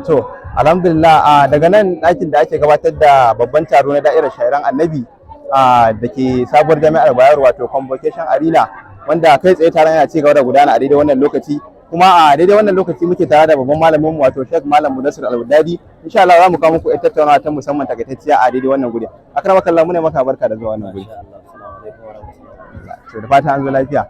To, alhamdulillah, daga nan ɗakin da ake gabatar da babban taro na da'irar sha'iran Annabi da ke sabuwar Jami'ar Bayero, wato Convocation Arena, wanda kai tsaye taron yana ci gaba da gudana a daidai wannan lokaci. Kuma a daidai wannan lokaci muke tare da babban malamin mu, wato Sheikh Malam Mudassir Al-Wadadi. Insha Allah za mu kawo muku tattaunawa ta musamman takaitacciya a daidai wannan guri. Akramakallah, mune maka barka da zuwa wannan guri. To, da fatan an zo lafiya.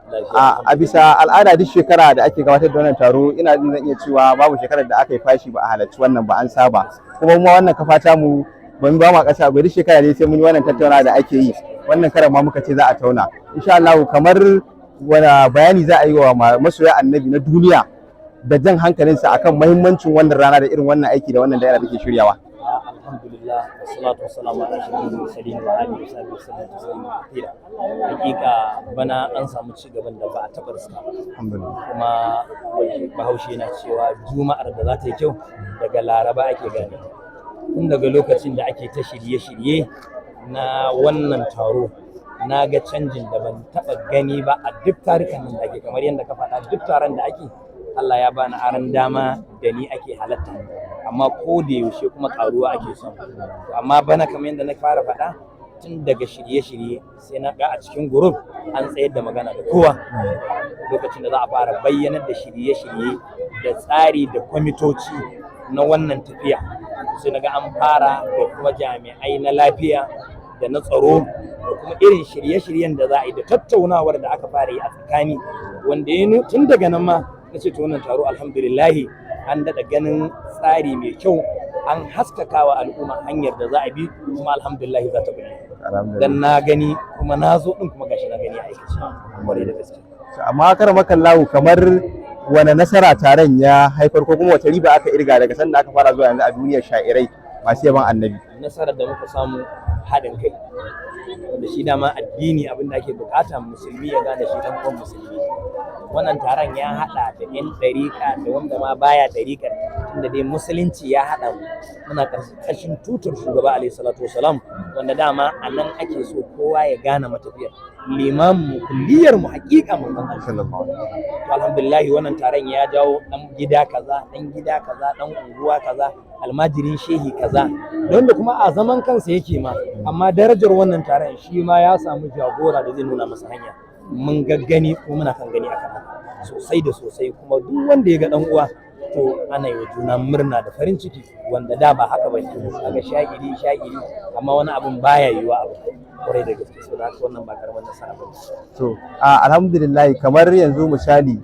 A bisa al'ada, duk shekara da ake gabatar da wannan taro, ina jin zan iya cewa babu shekarar da aka yi fashi ba a halarci wannan ba. An saba, kuma mu wannan kafa ta mu ban ba ma kasa ba, duk shekara dai sai mun yi wannan tattaunawa da ake yi. Wannan karan ma muka ce za a tauna insha Allah. Kamar wani bayani za a yi wa masoya Annabi na duniya da jan hankalinsa akan muhimmancin wannan rana da irin wannan aiki da wannan daira take shiryawa? Alhamdulillah, wassalatu wassalamu ala ashrafil mursalin wa alihi wa sahbihi sallam taslima kathira. Hakika bana an samu ci gaban da ba a taɓa riska. Alhamdulillah. Kuma Bahaushe yana cewa Juma'ar da za ta yi kyau daga Laraba ake gane ta. Tun daga lokacin da ake ta shirye-shirye na wannan taro, na ga canjin da ban taɓa gani ba a duk tarukan nan da ake. Kamar yadda ka faɗa, duk taron da ake, Allah ya bani aron dama da ni ake halatta, amma ko da yaushe kuma karuwa ake son. Amma bana, kamar yadda na fara faɗa, tun daga shirye-shirye sai na ga a cikin group an tsayar da magana da kowa lokacin da za a fara bayyanar da shirye-shirye da tsari da kwamitoci na wannan tafiya. Sai na ga an fara da kuma jami'ai na lafiya da na tsaro da kuma irin shirye-shiryen da za a yi da tattaunawar da aka fara yi a tsakani, wanda ya tun daga nan ma na ce to, wannan taro, alhamdulillahi, an daɗa ganin tsari mai kyau, an haskaka wa al'umma hanyar da za a bi, kuma alhamdulillahi za ta bulle. Dan na gani kuma na zo din, kuma gashi na gani a aikace, kwarai da gaske. Amma akramakallahu, kamar wane nasara taron ya haifar ko kuma wace riba aka irga daga sanda aka fara zuwa yanzu a duniyar sha'irai masu yaban Annabi? Nasarar da muka samu, haɗin kai, wanda shi dama addini abin da ake bukata musulmi ya gane shi dan uwan musulmi. Wannan taron ya haɗa da yan ɗariƙa da wanda ma baya ɗariƙar, tunda dai musulunci ya haɗa mu, muna ƙarƙashin tutar shugaba alaihi salatu wasalam, wanda dama a nan ake so kowa ya gane matafiyar limamin mu, kulliyar mu, haƙiƙa manzon Allah. Sallallahu alaihi wasallam. To, alhamdulillah, wannan taron ya jawo dan gida kaza, dan gida kaza, dan unguwa kaza, almajirin shehi kaza, don da kuma a zaman kansa yake ma, amma darajar wannan taron shi ma ya samu jagora da zai nuna masa hanya. Mun gaggani ko muna kan gani akan haka sosai da sosai. Kuma duk wanda ya ga dan uwa, to ana yi wa juna murna da farin ciki, wanda da ba haka ba ne. Kaga sha'iri sha'iri, amma wani abun baya yiwa abu, kwarai da gaske. Saboda haka wannan ba karamar nasara ba ne. To, alhamdulillah, kamar yanzu misali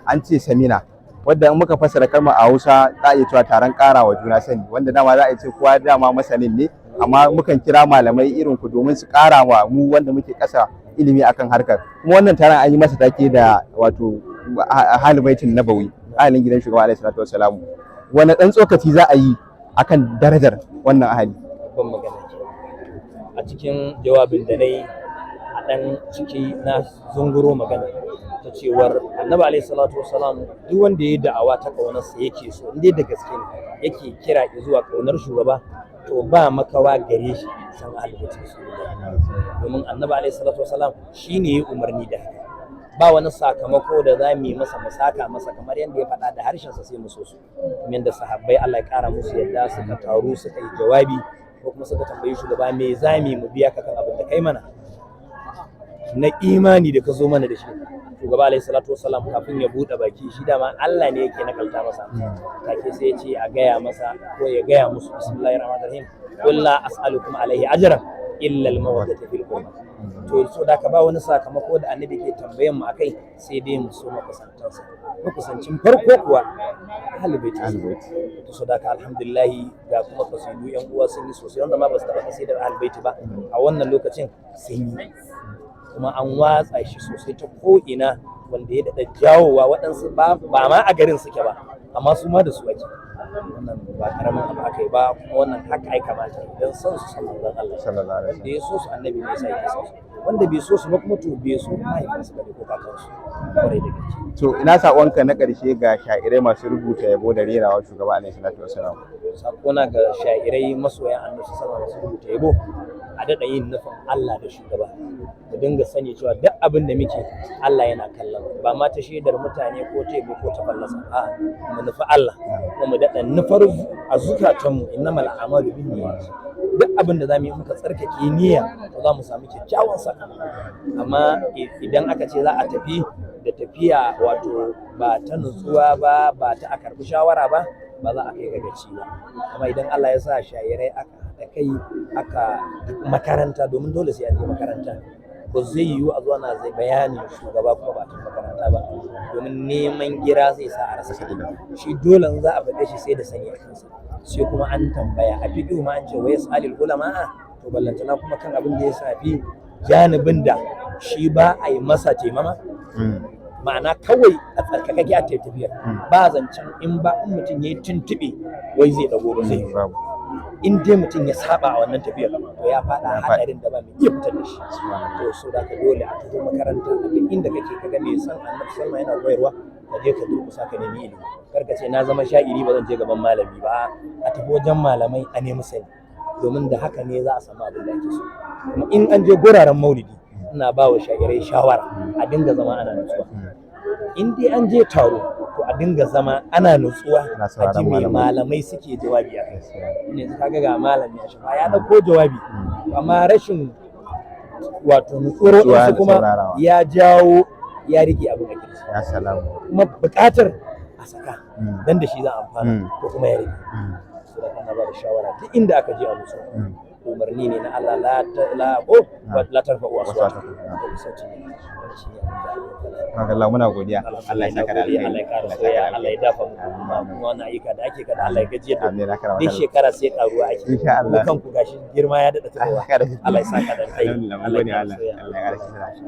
an ce seminar, wadda in muka fassara kalmar a Hausa za a iya cewa taron ƙara wa juna sani, wanda dama za a iya ce kowa dama masanin ne, amma mukan kira malamai irin ku domin su ƙara wa mu wanda muke ƙasa ilimi akan harkar. Kuma wannan taron an yi masa take da wato Ahlul Baitin Nabawi, ahalin gidan shugaba alaihi salatu wassalamu. Wani ɗan tsokaci za a yi akan darajar wannan ahali? Babban magana ke. A cikin jawabin da na yi a ɗan ciki, na zunguro magana ta cewar Annabi alaihi salatu wasalam, duk wanda ya yi da'awa ta ƙaunarsa yake so, in dai da gaske ne yake kira zuwa ƙaunar shugaba, to ba makawa gare shi san ahlul bait Rasulullah, domin Annabi alaihi salatu wasalam shine ya umarni da haka. Ba wani sakamako da za mu yi masa mu saka masa, kamar yadda ya faɗa da harshensa, sai mu so su. Kamar yadda sahabbai, Allah ya ƙara musu yadda, suka taru suka yi jawabi ko kuma suka tambayi shugaba, me za mu yi mu biya ka kan abin da kai mana na imani da ka zo mana da shi? Shugaba alaihi salatu wasalam, kafin ya buɗe baki, shi dama Allah ne yake nakalta masa, take sai ya ce a gaya masa ko ya gaya musu, bismillahir rahmanir rahim, qul la as'alukum alaihi ajran illa al mawaddata fil qurba. To, so da ka ba wani sakamako da Annabi ke tambayan mu akai, sai dai mu so makusantansa. Makusancin farko kuwa ahlul bait. To, so da ka alhamdulillah, ga kuma kasidu yan uwa sun yi sosai, wanda ma ba su taɓa kasidar ahlul bait ba a wannan lokacin sun yi, kuma an watsa shi sosai ta ko'ina, wanda ya daɗa jawowa waɗansu ba ma a garin suke ba, amma su ma da su ake. Wannan Ba karamin abu aka yi ba, kuma wannan haka ai kamata idan son su san manzon Allah Sallallahu alaihi wanda ya so su annabi ne yasa yake son su, wanda bai so su ba kuma to bai so mahaifinsu ba ne ko kakansu, kwarai da gaske. To ina saƙonka na ƙarshe ga sha'irai masu rubuta yabo da rerawa shugaba alaihi salatu wasalam? Sakona ga sha'irai masoya annabi sama masu rubuta yabo, a daɗa yin nufin Allah da shugaba. Mu dinga sani cewa duk abin da muke Allah yana kallon mu. Ba ma ta shaidar mutane ko ta yabo ko ta fallasa, a mu nufi Allah kuma mu daɗa nufar a zukatanmu, innamal a'malu binniyat. Duk abin da zamu yi muka tsarkake niyya to za mu samu kyakkyawan sakamako. Amma idan aka ce za a tafi da tafiya wato ba ta nutsuwa ba, ba ta a karbi shawara ba, ba za a kai ga gaci ba. Amma idan Allah ya sa sha'irai aka haɗa kai aka makaranta, domin dole sai an je makaranta, ba zai yiwu a zuwa na zai bayanin shugaba kuma ba a tafi makaranta ba, domin neman gira zai sa a rasa shi. Dole in za a faɗe shi sai da sani a kansa, sai kuma an tambaya a fiƙihu ma an ce wa yas'alil ulama'a, to ballantana kuma kan abin da ya shafi janibin da shi ba a yi masa taimama. Ma'ana kawai a tsarkakake a tafiyar, ba zancen in ba in mutum ya yi tuntuɓe wai zai ɗago ba zai yi. Babu. In dai mutum ya saba a wannan tafiyar to ya faɗa Ya faɗi. haɗarin da ba mai iya fitar da shi. Subhanallah. To so da ka dole a tafi makaranta. A duk inda kake kaga mai san annabi sallama yana koyarwa, ka je ka durƙusa ka nemi ilimi. Kar ka ce na zama sha'iri ba zan je gaban malami ba. A tafi wajen malamai a nemi sani, domin da haka ne za a samu abin da ake so. Kuma in an je guraren maulidi, ina ba wa sha'irai shawara a dinga zama ana nutsuwa. In dai an je taro to a dinga zama ana nutsuwa, Ana a ji sauraron me malamai. malamai suke jawabi a kai. Gaskiya. Yanzu kaga ga malami a shafa ya ɗauko jawabi, amma rashin wato nutsuwar Nutsuwa waɗansu da kuma saurarawa. ya jawo ya rike abin a kirji, Ya salamu. kuma buƙatar a saka dan da shi za a amfana ko kuma ya rike. So da kana ba da shawara duk inda aka je a nutsu. Umarni ne na Allah, la ta la ko la tarfa'u aswatakum sautin ne wannan shine abin da Masha Allah, muna godiya. Allah ya saka da alheri. Allah ya ƙara Allah ya saka da soyayya, Allah alheri. ya dafa mu, kuma wannan ayyuka da ake kada Allah ya gajiyar da mu. Amin. Akramaka Duk Allah. shekara sai karuwa ake. Insha Allah. Ku kanku gashi girma ya daɗa tafowa. Allah ya Allah ya saka da alkhairi. Alhamdulillah, mun Allah gode ya ƙara Allah. soyayya. Allah ya ƙara shi.